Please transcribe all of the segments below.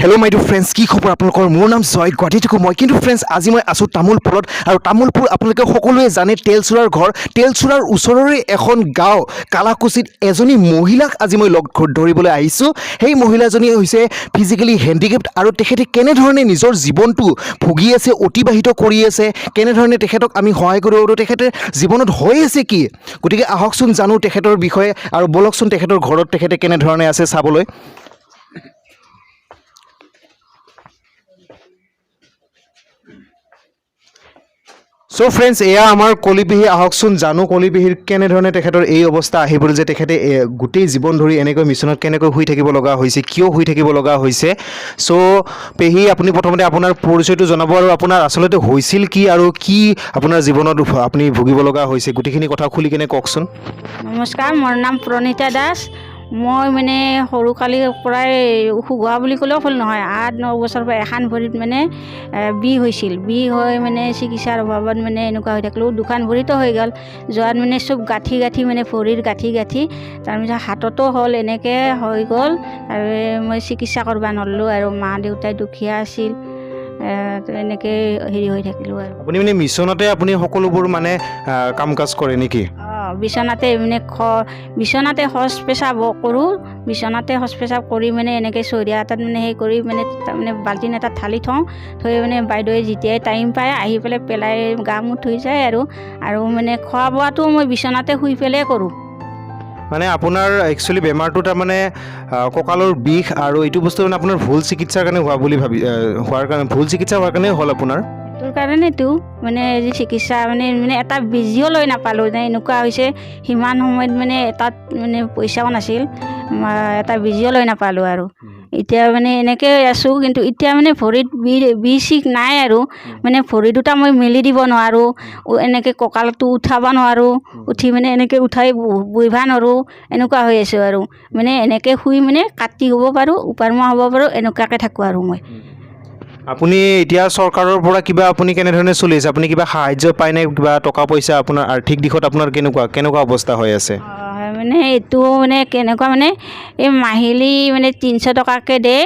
Hello' my dear friends, কি খবৰ আপোনালোকৰ? মোৰ নাম জয়, গুৱাহাটী থাকোঁ মই। কিন্তু ফ্ৰেণ্ডছ, আজি মই আছোঁ তামোলপুৰত আৰু তামোলপুৰ আপোনালোকে সকলোৱে জানে তেলচূড়াৰ ঘৰ। তেলচূড়াৰ ওচৰৰে এখন গাঁও কালাকুচিত এজনী মহিলাক আজি মই লগ ধৰিবলৈ আহিছোঁ। সেই মহিলাজনী হৈছে ফিজিকেলি হেণ্ডিকেপ্ড আৰু তেখেতে কেনেধৰণে নিজৰ জীৱনটো ভুগি আছে, অতিবাহিত কৰি আছে, কেনেধৰণে তেখেতক আমি সহায় কৰিব পাৰোঁ, তেখেতে জীৱনত হৈ আছে কি, গতিকে আহকচোন জানো তেখেতৰ বিষয়ে আৰু ব'লকচোন তেখেতৰ ঘৰত তেখেতে কেনেধৰণে আছে চাবলৈ। চ' ফ্ৰেণ্ডছ, এয়া আমাৰ কলিপেহী। আহকচোন জানো কলিপেহীৰ কেনেধৰণে তেখেতৰ এই অৱস্থা আহি পৰিল যে তেখেতে গোটেই জীৱন ধৰি এনেকৈ মিছনত কেনেকৈ শুই থাকিব লগা হৈছে, কিয় শুই থাকিব লগা হৈছে। চ' পেহী, আপুনি প্ৰথমতে আপোনাৰ পৰিচয়টো জনাব আৰু আপোনাৰ আচলতে হৈছিল কি আৰু কি আপোনাৰ জীৱনত আপুনি ভুগিব লগা হৈছে, গোটেইখিনি কথা খুলি কেনে কওকচোন। নমস্কাৰ, মোৰ নাম প্ৰণীতা দাস। মই মানে সৰু কালিৰ পৰাই অসুখ হোৱা বুলি ক'লেও ভুল নহয়। 8-9 বছৰৰ পৰা এখন ভৰিত মানে বিষ হৈছিল। বিষ হৈ মানে চিকিৎসাৰ অভাৱত মানে এনেকুৱা হৈ থাকিলোঁ। দুখন ভৰিতো হৈ গ'ল। যোৱাত মানে চব গাঁঠি গাঁঠি মানে ভৰিৰ গাঁঠি গাঁঠি, তাৰপিছত হাততো হ'ল, এনেকৈ হৈ গ'ল। আৰু মই চিকিৎসা কৰিব নোৱাৰিলোঁ আৰু মা দেউতাই দুখীয়া আছিল, এনেকৈ হেৰি হৈ থাকিলোঁ আৰু। আপুনি মানে মিছনতে আপুনি সকলোবোৰ মানে কাম কাজ কৰে নেকি? অঁ, বিচনাতে মানে বিচনাতে শৌচ পেচাব কৰোঁ। বিচনাতে শৌচ পেচাব কৰি মানে এনেকৈ চৰিয়া এটাত মানে সেই কৰি মানে তাৰমানে বাল্টিন এটাত ঢালি থওঁ। থৈ মানে বাইদেৱে যেতিয়াই টাইম পায় আহি পেলাই পেলাই গা মূৰ ধুই যায় আৰু। আৰু মানে খোৱা বোৱাটো মই বিচনাতে শুই পেলাই কৰোঁ। মানে আপোনাৰ একচুৱেলি বেমাৰটো তাৰমানে কঁকালৰ বিষ আৰু এইটো বস্তু মানে আপোনাৰ ভুল চিকিৎসাৰ কাৰণে হোৱা বুলি ভাবি হোৱাৰ কাৰণে, ভুল চিকিৎসা হোৱাৰ কাৰণে হ'ল আপোনাৰ। সেইটোৰ কাৰণেতো মানে চিকিৎসা মানে মানে এটা বেজিও লৈ নাপালোঁ যে এনেকুৱা হৈছে। সিমান সময়ত মানে তাত মানে পইচাও নাছিল, এটা বেজিও লৈ নাপালোঁ আৰু এতিয়া মানে এনেকৈ আছোঁ। কিন্তু এতিয়া মানে ভৰিত বিষ চিষ নাই আৰু মানে ভৰি দুটা মই মেলি দিব নোৱাৰোঁ, এনেকৈ কঁকালটো উঠাব নোৱাৰোঁ, উঠি মানে এনেকৈ উঠাই বহিব নোৱাৰোঁ, এনেকুৱা হৈ আছোঁ আৰু। মানে এনেকৈ শুই মানে কাটি হ'ব পাৰোঁ, ওপৰমুৱা হ'ব পাৰোঁ, এনেকুৱাকৈ থাকোঁ আৰু মই। আপুনি এতিয়া চৰকাৰৰ পৰা কিবা আপুনি কেনেধৰণে চলি আছে? আপুনি কিবা সাহাৰ্য পায়নে? কিবা টকা পইচা আপোনাৰ আৰ্থিক দিশত আপোনাৰ কেনেকুৱা কেনেকুৱা অৱস্থা হৈ আছে? মানে এইটো মানে কেনেকুৱা মানে এই মাহিলী মানে 300 টকাকৈ দিয়ে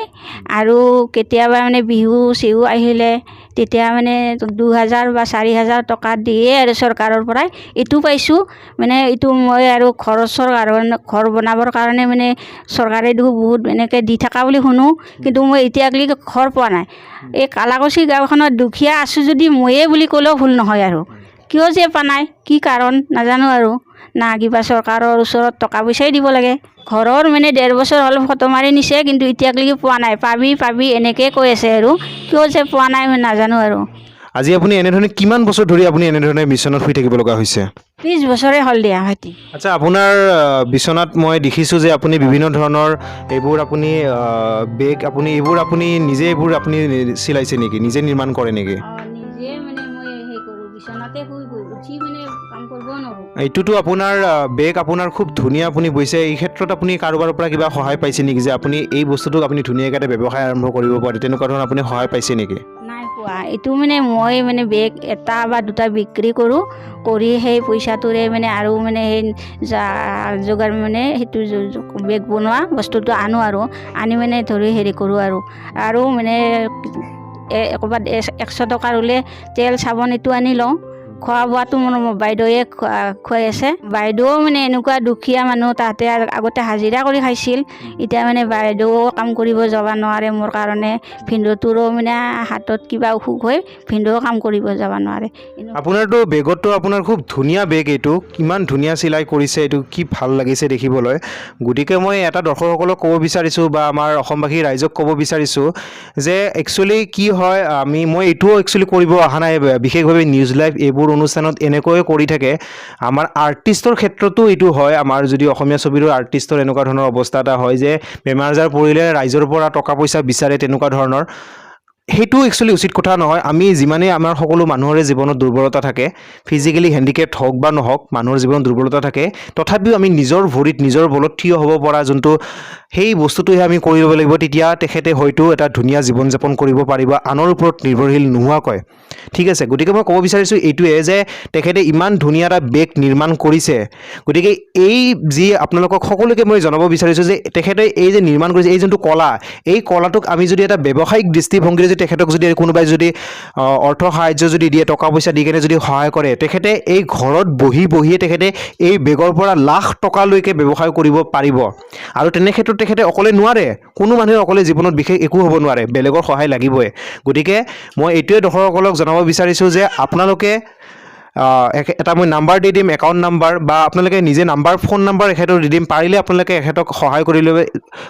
আৰু কেতিয়াবা মানে বিহু চিহু আহিলে তেতিয়া মানে 2000 বা 4000 টকা দিয়ে আৰু চৰকাৰৰ পৰাই। এইটো পাইছোঁ মানে এইটো মই আৰু খৰচৰ কাৰণে, ঘৰ বনাবৰ কাৰণে মানে চৰকাৰে দেখোন বহুত এনেকৈ দি থকা বুলি শুনো, কিন্তু মই এতিয়ালৈকে ঘৰ পোৱা নাই। এই কালাকুচি গাঁওখনত দুখীয়া আছোঁ যদি ময়ে বুলি ক'লেও ভুল নহয় আৰু। কিয় যে পোৱা নাই, কি কাৰণ নাজানো আৰু। না কিবা চৰকাৰৰ ওচৰত টকা পইচাই দিব লাগে। ঘৰৰ মানে 1.5 বছৰ হ'ল ফটো মাৰি নিছে, কিন্তু এতিয়ালৈকে পোৱা নাই। পাবি পাবি এনেকৈ কৈ আছে আৰু, কিয় যে পোৱা নাই মই নাজানো আৰু। আজি আপুনি এনেধৰণে কিমান বছৰ ধৰি আপুনি এনেধৰণে বিচনাত শুই থাকিব লগা হৈছে? 20 বছৰে হ'ল দিয়া ভাইটি। আচ্ছা, আপোনাৰ বিচনাত মই দেখিছোঁ যে আপুনি বিভিন্ন ধৰণৰ এইবোৰ আপুনি বেগ আপুনি এইবোৰ আপুনি নিজে এইবোৰ আপুনি চিলাইছে নেকি, নিজে নিৰ্মাণ কৰে নেকি? নিজে মানে মই সেই কৰোঁ, বিচনাতে শুই শুই উঠি মানে কাম কৰিব নোৱাৰোঁ। এইটোতো আপোনাৰ বেগ আপোনাৰ খুব ধুনীয়া আপুনি বৈছে। এই ক্ষেত্ৰত আপুনি কাৰোবাৰ পৰা কিবা সহায় পাইছে নেকি যে আপুনি এই বস্তুটোক আপুনি ধুনীয়াকৈ এটা ব্যৱসায় আৰম্ভ কৰিব পাৰে, তেনেকুৱা ধৰণৰ আপুনি সহায় পাইছে নেকি? নাই পোৱা। এইটো মানে মই মানে বেগ এটা বা দুটা বিক্ৰী কৰোঁ, কৰি সেই পইচাটোৰে মানে আৰু মানে সেই যোগাৰ মানে সেইটো বেগ বনোৱা বস্তুটো আনো আৰু আনি মানে ধৰি হেৰি কৰোঁ আৰু। আৰু মানে ক'ৰবাত 100 টকাৰ হ'লে তেল চাবোন এইটো আনি লওঁ। খোৱা বোৱাটো মোৰ বাইদেৱে খুৱাই আছে। বাইদেউও মানে এনেকুৱা দুখীয়া মানুহ, তাহাঁতে আগতে হাজিৰা কৰি খাইছিল। এতিয়া মানে বাইদেউও কাম কৰিব যাব নোৱাৰে মোৰ কাৰণে। ভিনদেউটোৰো মানে হাতত কিবা অসুখ হৈ ভিনদেউও কাম কৰিব যাব নোৱাৰে। আপোনাৰতো বেগততো আপোনাৰ খুব ধুনীয়া বেগ, এইটো কিমান ধুনীয়া চিলাই কৰিছে, এইটো কি ভাল লাগিছে দেখিবলৈ। গতিকে মই এটা দৰ্শকসকলক ক'ব বিচাৰিছোঁ বা আমাৰ অসমবাসী ৰাইজক ক'ব বিচাৰিছোঁ যে একচুৱেলি কি হয়, মই এইটোও একচুৱেলি কৰিব অহা নাই বিশেষভাৱে নিউজ লাইভ এইবোৰ অনুষ্ঠানত এনেকৈয়ে কৰি থাকে। আমাৰ আৰ্টিষ্টৰ ক্ষেত্ৰতো এইটো হয়। আমাৰ যদি অসমীয়া ছবিৰো আৰ্টিষ্টৰ এনেকুৱা ধৰণৰ অৱস্থা এটা হয় যে বেমাৰ আজাৰ পৰিলে ৰাইজৰ পৰা টকা পইচা বিচাৰে, তেনেকুৱা ধৰণৰ। সেইটো একচুৱেলি উচিত কথা নহয়। আমি যিমানেই আমাৰ সকলো মানুহৰে জীৱনত দুৰ্বলতা থাকে, ফিজিকেলি হেণ্ডিকেপ্ট হওক বা নহওক, মানুহৰ জীৱনত দুৰ্বলতা থাকে, তথাপিও আমি নিজৰ ভৰিত নিজৰ বলত থিয় হ'ব পৰা যোনটো সেই বস্তুটোহে আমি কৰি ল'ব লাগিব। তেতিয়া তেখেতে হয়তো এটা ধুনীয়া জীৱন যাপন কৰিব পাৰিব আনৰ ওপৰত নিৰ্ভৰশীল নোহোৱাকৈ। ঠিক আছে, গতিকে মই ক'ব বিচাৰিছোঁ এইটোৱে যে তেখেতে ইমান ধুনীয়া এটা বেগ নিৰ্মাণ কৰিছে। গতিকে এই যি আপোনালোকক সকলোকে মই জনাব বিচাৰিছোঁ যে তেখেতে এই যে নিৰ্মাণ কৰিছে, এই যোনটো কলা, এই কলাটোক আমি যদি এটা ব্যৱসায়িক দৃষ্টিভংগীৰে যদি তেখেতক যদি কোনোবাই যদি অৰ্থ সাহাৰ্য যদি দিয়ে, টকা পইচা দি কেনে যদি সহায় কৰে, তেখেতে এই ঘৰত বহি বহিয়ে তেখেতে এই বেগৰ পৰা লাখ টকালৈকে ব্যৱসায় কৰিব পাৰিব। আৰু তেনে ক্ষেত্ৰত তেখেতে অকলে নোৱাৰে। কোনো মানুহে অকলে জীৱনত বিশেষ একো হ'ব নোৱাৰে, বেলেগৰ সহায় লাগিবই। গতিকে মই এইটোৱে দৰ্শকসকলক জনাব বিচাৰিছোঁ যে আপোনালোকে এটা মই নাম্বাৰ দি দিম, একাউণ্ট নাম্বাৰ বা আপোনালোকে নিজে নাম্বাৰ, ফোন নাম্বাৰ এখেতৰ দি দিম। পাৰিলে আপোনালোকে এখেতক সহায়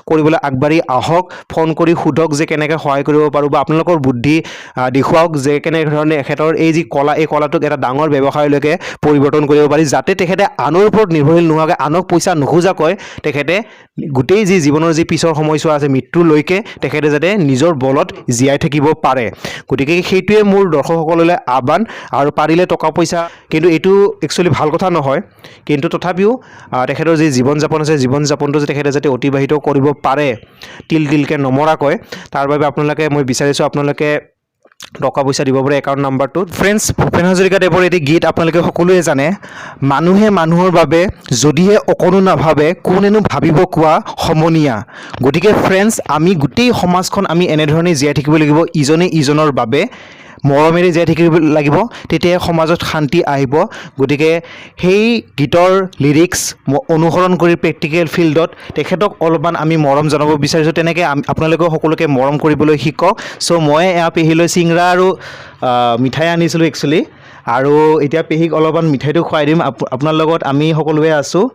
কৰিবলৈ আগবাঢ়ি আহক। ফোন কৰি সোধক যে কেনেকৈ সহায় কৰিব পাৰোঁ বা আপোনালোকৰ বুদ্ধি দেখুৱাওক যে কেনেধৰণে এখেতৰ এই যি কলা, এই কলাটোক এটা ডাঙৰ ব্যৱসায়লৈকে পৰিৱৰ্তন কৰিব পাৰি, যাতে তেখেতে আনৰ ওপৰত নিৰ্ভৰশীল নোহোৱাকৈ, আনক পইচা নোখোজাকৈ তেখেতে গোটেই যি জীৱনৰ যি পিছৰ সময়ছোৱা আছে, মৃত্যুলৈকে তেখেতে যাতে নিজৰ বলত জীয়াই থাকিব পাৰে। গতিকে সেইটোৱে মোৰ দৰ্শকসকললৈ আহ্বান। আৰু পাৰিলে টকা পইচা, কিন্তু এইটো একচুৱেলি ভাল কথা নহয়, কিন্তু তথাপিও তেখেতৰ যি জীৱন যাপন আছে, জীৱন যাপনটো যে তেখেতে যাতে অতিবাহিত কৰিব পাৰে তিল তিলকৈ নমৰাকৈ, তাৰ বাবে আপোনালোকে, মই বিচাৰিছোঁ আপোনালোকে টকা পইচা দিব পাৰে একাউণ্ট নাম্বাৰটোত। ফ্ৰেণ্ডছ, ভূপেন হাজৰিকাদেৱৰ এটি গীত আপোনালোকে সকলোৱে জানে, "মানুহে মানুহৰ বাবে যদিহে অকণো নাভাবে, কোনেনো ভাবিব কোৱা সমনীয়া"। গতিকে ফ্ৰেণ্ডছ, আমি গোটেই সমাজখন আমি এনেধৰণে জীয়াই থাকিব লাগিব, ইজনে ইজনৰ বাবে মৰমেৰে জীয়াই থাকিব লাগিব, তেতিয়াহে সমাজত শান্তি আহিব। গতিকে সেই গীতৰ লিৰিক্স অনুসৰণ কৰি প্ৰেক্টিকেল ফিল্ডত তেখেতক অলপমান আমি মৰম জনাব বিচাৰিছোঁ। তেনেকৈ আপোনালোকেও সকলোকে মৰম কৰিবলৈ শিকক। চ' মই এয়া পেহীলৈ চিংৰা আৰু মিঠাই আনিছিলোঁ একচুৱেলি আৰু এতিয়া পেহীক অলপমান মিঠাইটো খুৱাই দিম। আপোনাৰ লগত আমি সকলোৱে আছোঁ।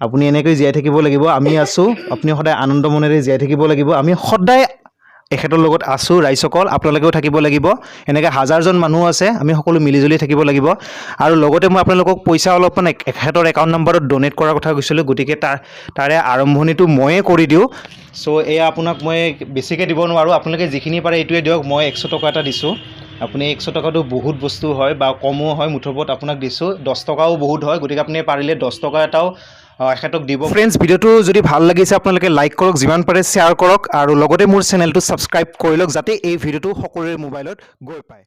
আপুনি এনেকৈ জীয়াই থাকিব লাগিব। আমি আছোঁ, আপুনি সদায় আনন্দ মনেৰে জীয়াই থাকিব লাগিব। আমি সদায় এখেতৰ লগত আছোঁ ৰাইজসকল, আপোনালোকেও থাকিব লাগিব। এনেকৈ হাজাৰজন মানুহ আছে, আমি সকলো মিলিজুলি থাকিব লাগিব। আৰু লগতে মই আপোনালোকক পইচা অলপমান এখেতৰ একাউণ্ট নাম্বাৰত ডনেট কৰাৰ কথা কৈছিলোঁ। গতিকে তাৰে আৰম্ভণিটো ময়ে কৰি দিওঁ। চ' এয়া আপোনাক মই বেছিকৈ দিব নোৱাৰোঁ, আপোনালোকে যিখিনি পাৰে এইটোৱে দিয়ক। মই 100 টকা এটা দিছোঁ। আপুনি 100 টকাটো বহুত বস্তু হয় বা কমো হয়, মুঠৰ ওপৰত আপোনাক দিছোঁ। 10 টকাও বহুত হয়, গতিকে আপুনি পাৰিলে 10 টকা এটাও এখেতক দিব। ফ্ৰেণ্ডছ, ভিডিঅ'টো যদি ভাল লাগিছে, আপোনালোকে লাইক কৰক, যিমান পাৰে শ্বেয়াৰ কৰক আৰু লগতে মোৰ চেনেলটো ছাবস্ক্ৰাইব কৰি লওক, যাতে এই ভিডিঅ'টো সকলোৰে মোবাইলত গৈ পায়।